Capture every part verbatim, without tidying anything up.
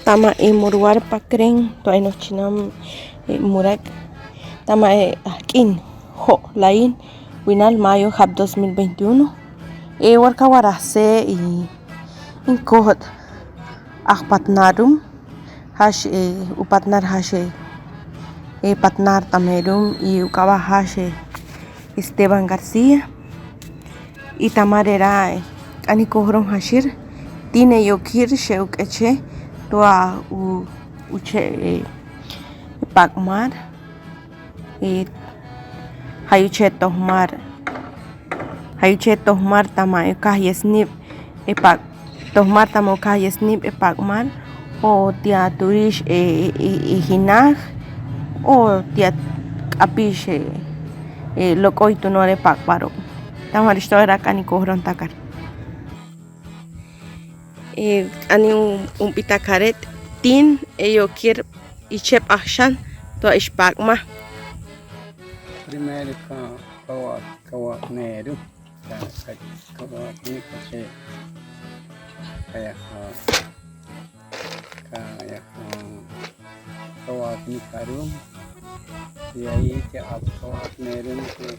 Tama i murwar pakren to a inochinan, e, murak. Tama e, ah, k'in ho lain winal mayo hap dos mil veintiuno. E, warka warahse i, in koht ah patnarum. Hash, e, u patnar hash, e, e, patnar tamerum i u kaba hash, e, Esteban García. I tamare ra, e, k'ani kohron hashir tin e yokir she uk'eche to a u, uche, e, pakmar. E, hayuche tohmar. Hayuche tohmar tama e kah yesnib e pak, tohmar tama e kah yesnib e pakmar. O tia turish e, e, e, e hinaj. O tia k'apish e, e lok'oy tunor e pakbaro. Tama rish to era k'ani kohron takar. E, k'ani un, un bi takar e tin e yokir icheb ahshan to a ispakma. Primero ka, kawa, kawa neru. Ka, ka, kawa ni kache. Kaya, ka, kaya, ka, kawa ni karu. I ai ke a kawa neru ke.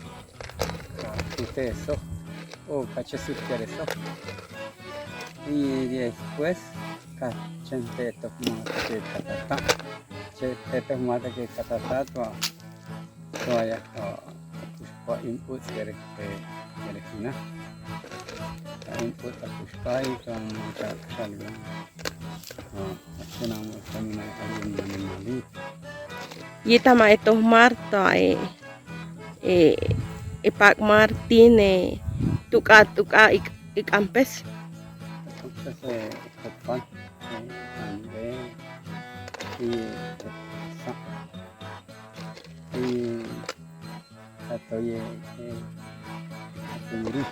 Ka, kute so, o, kache sut kere so. I después, ka, chente tohmar ke katata. Chente tohmar ke katata to, to ya, o, pushpa input kere, kere hina. Ka input a pushpa i ka, ka, ka, o, asina mo kamina ka animali. Ye tama e tohmar to e e, e pakmar tin e tuk'a, tuk'a i, i k'ampes. K'ampes e, e pan, e, ande, i, e, sa, i, katoye, e, katumuri.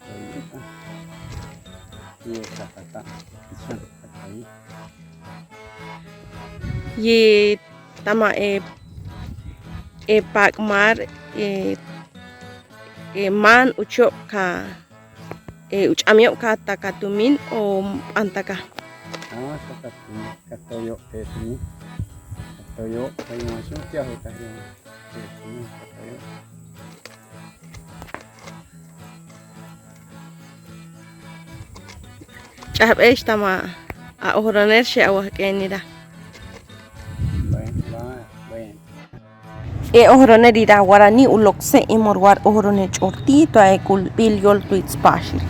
Katoye, a, i, e, katata, i, sa, katoye. Ye tama e, e pakmar, e, e man uchob ka, e uch'amyob ka ta katumin o p'anta ka. A, ta katumin, katoyob, e, tumin. Katoyob, katoyob, macho, tia ho ta yo. Ch'ahbesh tama a ohroner she awahk'enira. E ohronerira warani ulokse i murwar ohroner ch'orti to a e kulbil yol twits pashir.